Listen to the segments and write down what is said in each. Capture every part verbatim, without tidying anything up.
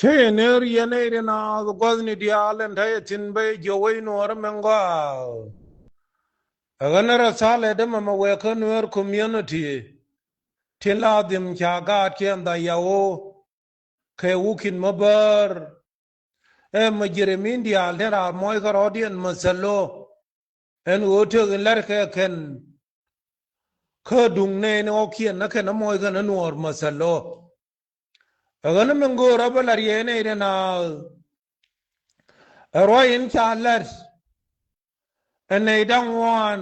Te yɛn ner yɛn ɛ ri naath gua̱thni diaal ɛn te yɛ thi̱n bä yɛ jiök wec Nuäär min gɔaa. Ɛ ɣän ɛ rɔ thalɛ dämɛ mɛ wëë kä Nuäär community. Tin la dhim ca gaatkiɛn dha yaw ɣöö kɛ wukit mä bäär. Ɛ mɛ ji̱ rɛ min diaal tin raar mɔc kä rɔ̱diɛn mɛ thäl ɣöö ɛn ɣöö tëk in la̱rkɛ kɛn. Kä duŋ nɛɛni ɣɔ̱kiɛn nä kɛn ɛ mɔc kɛn ɛ Nuäär mɛ thäl ɣöö. Ɛ ɣän min go̱o̱r ɛ bä la̱r yɛ nɛy ri naath. Ɛ ruac in ca la̱t ɛ nɛy da̱ŋ ŋuan.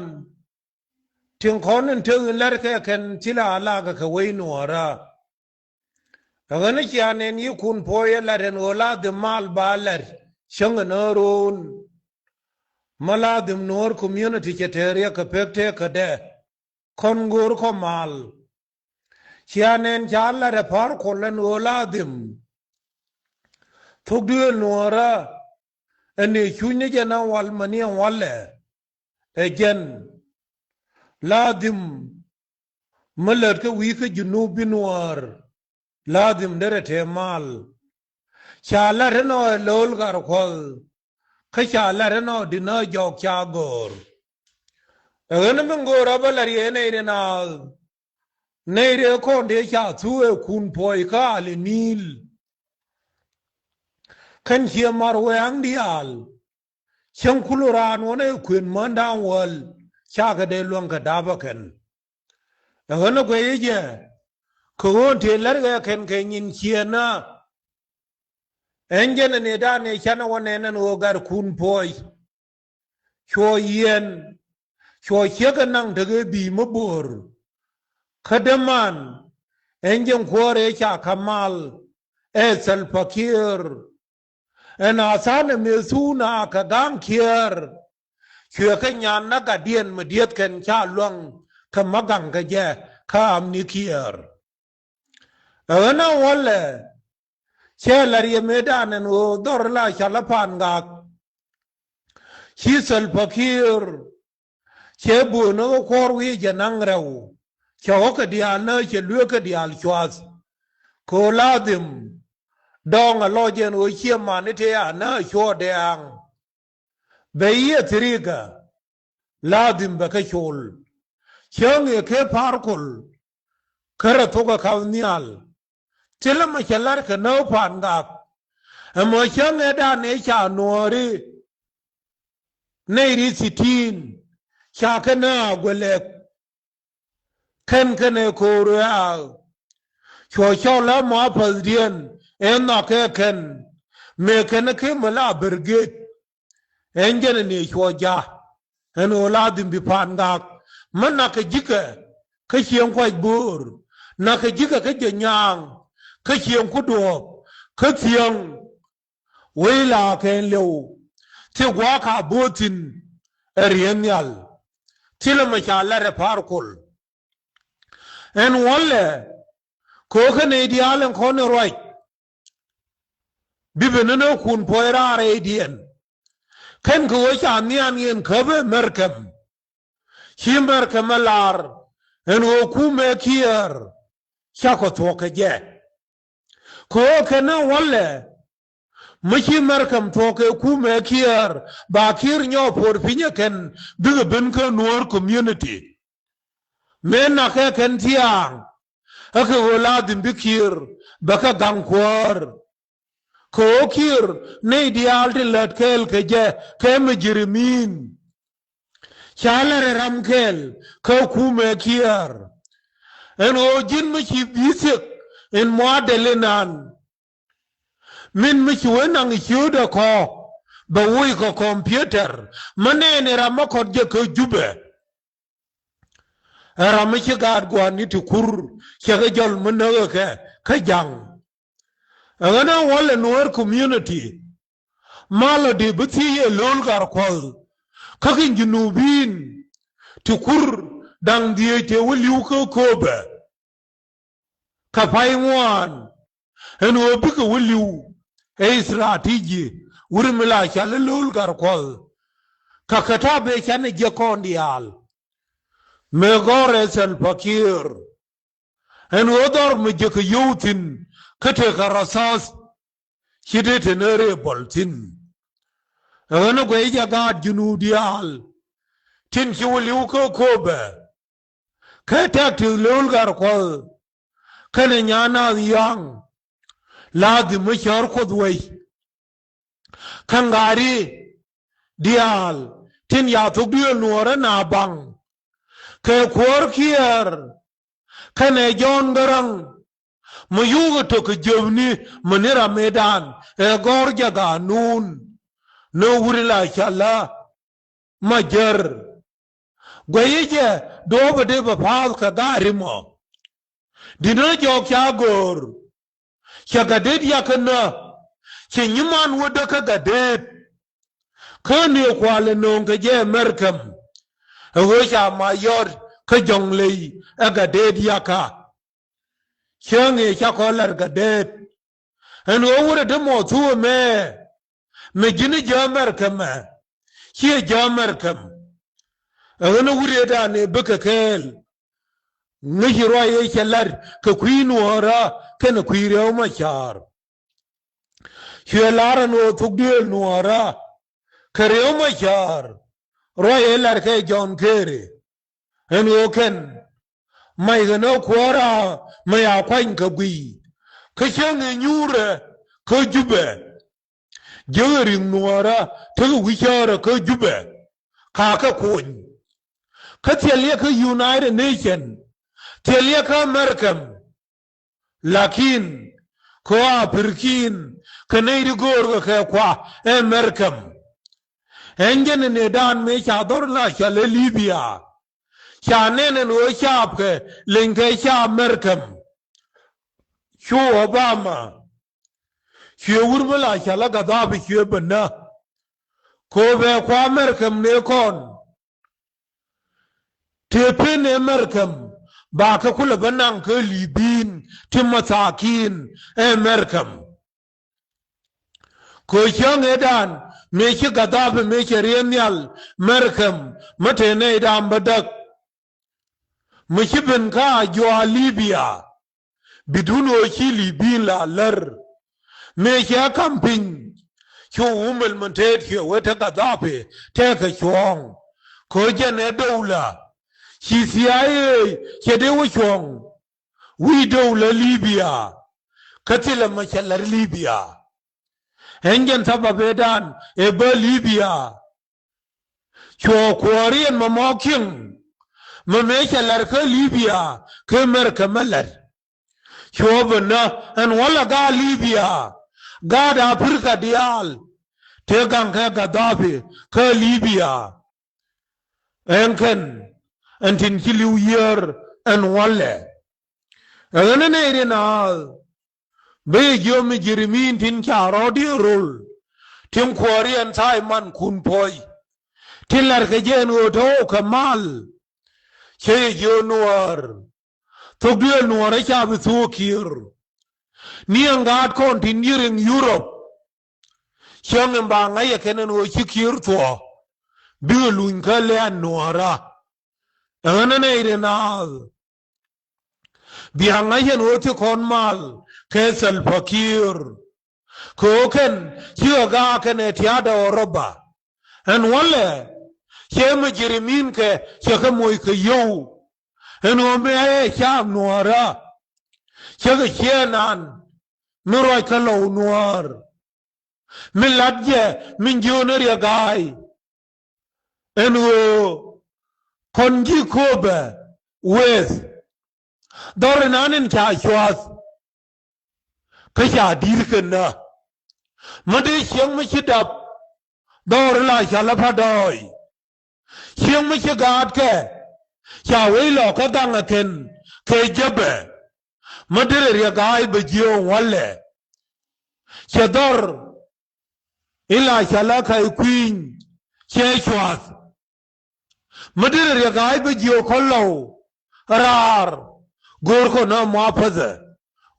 Tin kɔn in tëk in la̱rkɛ kɛn thilɛ alakä kɛ wec Nuäärä. Ɛ ɣän cia nɛn yi kun puɔ̱ɔ̱c ɛ la̱t ɛn ɣöö la dhim mal ba la̱t cäŋ ɛn ɣän ro̱o̱n. Mä la dhim Nuäär community cɛ te riɛk kɛ pek tëëkädɛ. Kɔn go̱o̱r kɔ mal. Cia nɛn ca lat ɛ pa̱a̱r kuɔl ɛn ɣöö la dhim. Thok duëël Nuäärä ɛn ëë cuc ni jɛn a wal mäni ɛn walɛ. Ɛ jɛn la dhim mi lät kä wi̱i̱ kä Junub bi Nuäär. La dhim derɛ te mal. Ca lat ɛnɔ ɛ lo̱l gat kuɔth. Kä ca lat ɛnɔ dinä jɔk ca go̱o̱r. Ɛ ɣän min go̱o̱r ɛ bä lat yɛ nɛy ri naath. Nɛy ri kɔn dee ca thuk ɛ kun puɔ̱ɔ̱c kä Al Nil. Kɛn ciɛ mar wɛ̈ɛ̈ŋ diaal. Cäŋ kul raan ɣän ɛ kuën män da̱a̱ŋ wäl. Cakɛ dee luäŋ kɛ da̱pä kɛn. Ɛ ɣän ɛ guɛc jɛ kɛ ɣöö tëë la̱rkɛ kɛn kɛ nyin ciënä. Ɛn jɛn ɛ nëëdan ëë canɛ wä nɛn ɛn ɣöö gat kun puɔ̱ɔ̱c. Cuɔ yiɛn cuɔ ciek ɛ naŋ tekɛ bi̱i̱ mi bo̱o̱r. Kä däman ɛn jɛn kuäär ëë ca ka̱m mal ɛ Salva Kiir. Ɛn a tha̱a̱n ɛ mëë thuun a kɛ ga̱a̱ŋ Kiir. Cuɛ kɛ nyan na gatdiɛn mi dieth kɛn ca luäŋ kɛ ma gaŋ kɛ jɛ kä am ni Kiir. Ɛ ɣän a wälɛ cɛ la riɛm ëëdan ɛn ɣöö dhɔr la ca la pa̱a̱n gaak. Ci Salva Kiir cɛ buɔ̱n ɣä kuɔ̱r wi̱i̱ jɛ naŋ rɛw. Cɛ ɣɔ̱kɛ diaal nä cɛ lueekä diaal cuath. Kɛ ɣöö la dhim dɔ̱ŋ ɛ lɔc ɛn ɣöö ciɛ mani tëë a nä cuɔɔdɛ aŋ. Bɛ yiëë thirikä la dhim bɛ kä col. Cäŋ ëë kee pa̱a̱r kol kärɛ thok ɛ ka̱p nhial. Thilɛ mɛ cɛ la̱r kɛ nääk pa̱a̱n gak. Ɛmɔ cäŋ ëëdan ëë ca Nuääri nɛy ri thitin ca kɛ nääk guɛ lɛk. Kɛn kɛn ɛ ko̱o̱r ɛ a cuɔ cɔl ɛ mɔ a päthdiɛn ɛ nhɔk kɛ kɛn mëë kɛn ɛ kee mi la bär gec. Ɛn jɛn ɛ ni cuɔ ja̱ ɛn ɣöö la dhim bi pa̱a̱n gak. Mi nakä ji̱kɛ kä cieŋ kuac bo̱o̱r, nakä ji̱kɛ kä jɛ nyaaŋ, kä cieŋ ku duɔ̱ɔ̱p, kä thiäŋ. Wec la kɛn liw ti gua̱a̱k a bo̱o̱thin ɛ riɛn nhial. Thilɛ mɛ ca lat ɛ pa̱a̱r kol. Ɛn wälɛ ko̱o̱kä nɛy diaal ɛn kɔn ɛ ruac. Bi ben ni nä kun puɔ̱c raar rɛydiɛn. Kɛn kɛ ɣöö ca nhian yɛn käp ɛ mɛrkɛm. Ci mɛrkɛm ɛ lar ɛn ɣöö kumɛ Kiir cakɔ thuɔ̱k kɛ jɛ. Kɛ ɣöö kɛn ɛ wälɛ mi ci mɛrkɛm thuɔ̱k kɛ kumɛ Kiir ba Kiir nyɔɔk puɔ̱r piny ɛ kɛn bikɛ ben kä Nuäär community. Mëë nakä kɛn thia̱a̱ŋ ɛ kɛ ɣöö la dhim bi Kiir bɛ kɛ gaŋ kuäär. Kɛ ɣöö Kiir nɛy diaal ti lät kɛɛl kɛ jɛ kɛ mɛ ji̱ ri̱mi̱i̱n. Ca lɛ rɛ ram kɛɛl kä kumɛ Kiir. Ɛn ɣöö ji̱n mi ci bi̱i̱ thiek in muaadɛl inan. Min mi ci wee naŋ ciöödɛ kɔ bɛ woc kɛ kɔmpiötɛr mi nɛɛni ram mi kɔt jɛ kä Jubɛ. Ɛ ram mi ci gaat gua̱a̱r ni ti kur cɛ kɛ jɔl mi näk ɛ kɛ kä ja̱ŋ. Ɛ ɣän ɛ wälɛ Nuäär community. Malɔ dee bi thiec ɛ lo̱l gar kuɔth kä kin Junubin ti kur da̱ŋ dhieec tëë wä li̱w kä kööbɛ. Kɛ pay ŋuan ɛn ɣöö bikɛ wä li̱w ɛ strategy wur mi la cal i̱ lo̱l gar kuɔth. Kɛ kɛ ta̱a̱ bee canɛ jiäk kɔn diaal mëë gɔ̱r ɛ Salva Kiir. Ɛn ɣöö dhɔr mi jiäk kɛ yio̱w thi̱n kä tëëkɛ rathaath. Ci dee te ni rëë bɔl thi̱n. Ɛ ɣän ɛ guɛy jɛ gaat ji̱n wut diaal tin ci wä li̱w kä Köpɛ. Kä tɛk ti lo̱l Gat Kuɔth kɛnɛ nyan naath ya̱a̱ŋ. La̱a̱ dhim mi cär Kuoth wec. Kä ŋa̱ri diaal tin ya thok duëël nuɔɔrä na baŋ kɛ kuäär kiɛɛr kɛnɛ Jɔ̱ɔ̱n Gäräŋ. Mi yuk ɛ tök kɛ jiöpni mi ni ram mëëdan ɛ gɔ̱r jɛ ga̱a̱nun. Ni wuri la cala ma jär. Guɛyä jɛ duɔ̱ɔ̱pä dee bɛ pa̱a̱th kɛ gaari mɔ. Di̱t ni jɔɔk ca go̱o̱r. Cɛ Gatdet yakä nä. Cɛ nyiman wädä kä Gatdet. Kä ni kualɛ nööŋ kɛ jɛ Mɛrkɛm. Ɛ ɣöö ca ma yɔt kä Jɔŋley ɛ Gatdet yakä. Cäŋ ëë ca kɔ lar Gatdet. Ɛn ɣöö wurɛ dee mɔ thuɔ̱ɔ̱mɛ. Mɛ ji̱n ji̱ Mɛrkɛm ɛ. Ciɛ ji̱ Mɛrkɛm. Ɛ ɣän wurɛ dan ëë bikɛ kɛɛl. Ŋäci ruac ëë cɛ lat kɛ kui̱ nuɔɔrä kɛnɛ kui̱ Riɛw Macar. Cuɛ lar ɛn ɣöö thok duëël nuɔɔrä kɛ Riɛw Macar. Ruac ëë lat kɛ Jɔ̱ɔ̱n Kɛɛri. Ɛn ɣöö kɛn mac kɛn ɣä kuäärä mɛ ya kuany kɛ guiy. Kä cäŋ ëë nyuurɛ kä Jubɛ. Jiäkɛ ri̱ŋ nuɔɔrä tekɛ wi̱cäärä kä Jubɛ. Kakä kuny. Kä thil yɛ kä United Nation. Thil yɛ kä Mɛrkɛm. Lakin kɛ ɣöö a pirkin kɛ nɛy ti göörkɛ kɛ kua ɛ Mɛrkɛm. Ɛn jɛn ɛ nëëdan mëë ca dhɔr la cɔal ɛ Libia. Ca nɛn ɛn ɣöö caapkɛ leny kɛ caap Mɛrkɛm. Cu Obama cuɛ wur mi la cɔal ɛ Gaddafi cuɛ bä nä. Kɛ ɣöö bɛ kua Mɛrkɛm nëë kɔn. Tëë pen ɛ Mɛrkɛm ba kɛ kulɛ bä naŋ kä Libin ti mathakin ɛ Mɛrkɛm. Kɛ ɣöö cäŋ ëëdan mëë ci Gaddafi mëë cɛ riɛn nhial Mɛrkɛm mi te nɛy da̱a̱m bädäk. Mi ci ben kä a juaa Libia. Bidun ɣöö ci Libin la lär. Mëë cɛ kam piny. Cu wumɛl min teet kiɛ wee te Gaddafi tɛkɛ cuɔ̱ɔ̱ŋ. Kɛ ɣöö jɛn ɛ dowla. Ci C I A cɛ dee wä cuɔ̱ɔ̱ŋ. Wi̱i̱ dowla Libia. Kä thilɛ mɛ cɛ lär Libia. Ɛn jɛn thabab ëëdan ɛ bä Libia. Cuɔ kuɔɔriɛn mɛ mɔ kiɛŋ. Mɛ mëë cɛ lär kä Libia kä Mɛrkɛ mɛ lär. Cuɔ bä nä ɛn wälɛ gaat Libia. Gaat Aprika diaal. Tëë gaŋ kɛ Gaddafi kä Libia. Ɛn kɛn ɛn tin ci li̱w yiër ɛn wälɛ. Ɛn ɣän ɛ nɛy ri naath. Bä yɛ jiök mi ji̱ ri mi̱i̱n tin ca rɔɔdiɛn rol. Tin kuɔɔriɛn tha̱a̱c man kun puɔ̱c. Tin la̱rkɛ jɛ ɛn ɣöö te ɣɔw kɛ mal. Cä yɛ jiök nuäär. Thok duëël nuäärä ca bi thuɔ̱k kiër. Ni ɛn gaat kɔn tin ji̱ riŋ Yurop. Cäŋ in ba ŋa̱c ɛ kɛn ɛn ɣöö ci kiër thuɔ̱k. Bikɛ luny kä lɛ̈ɛ̈n nuäärä. Ɛn ɣän ɛ nɛy ri naath. Bia ŋa̱c ɛn ɣöö ti kɔn mal kɛ Salva Kiir. Kɛ ɣöö kɛn cikɛ gaak kɛnɛ tia̱a̱dɛ ɣɔrɔba. Ɛn wälɛ cɛ mi ji̱ ri mi̱i̱n kɛ cɛ kɛ moc kɛ yio̱w. Ɛn ɣöö mi a yɛ caam nuäärä. Cɛ kɛ ciɛ naan mi ruac kä lɔw nuäär. Mi lat jɛ mi jiöönä Riɛk Ga̱a̱y. Ɛn ɣöö kɔn ji̱ Köpɛ wëëth. Dhɔr inan in ca cua̱th. Kä ca di̱t kɛn nä. Mi dee cieŋ mi ci dap. Dhɔr ila ca lä pa̱t dɔɔy. Cieŋ mi ci gaatkɛ ca wec lɔ kä gaŋ ɛ kɛn kɛ jäpɛ. Mi derɛ Riɛk Ga̱a̱y bɛ jiök ɛn wälɛ. Cɛ dhɔr in la ca lä ka̱c kui̱ny cɛ cua̱th. Mi derɛ Riɛk Ga̱a̱y bɛ jiök kä lɔw raar. Go̱o̱r kɔn nä muapäthɛ.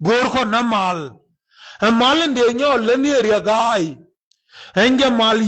Go̱o̱r kɔn nä mal. Ɛ mal in dee nyɔɔl lä ni ɛ Riɛk Ga̱a̱y. Ɛn jɛ mal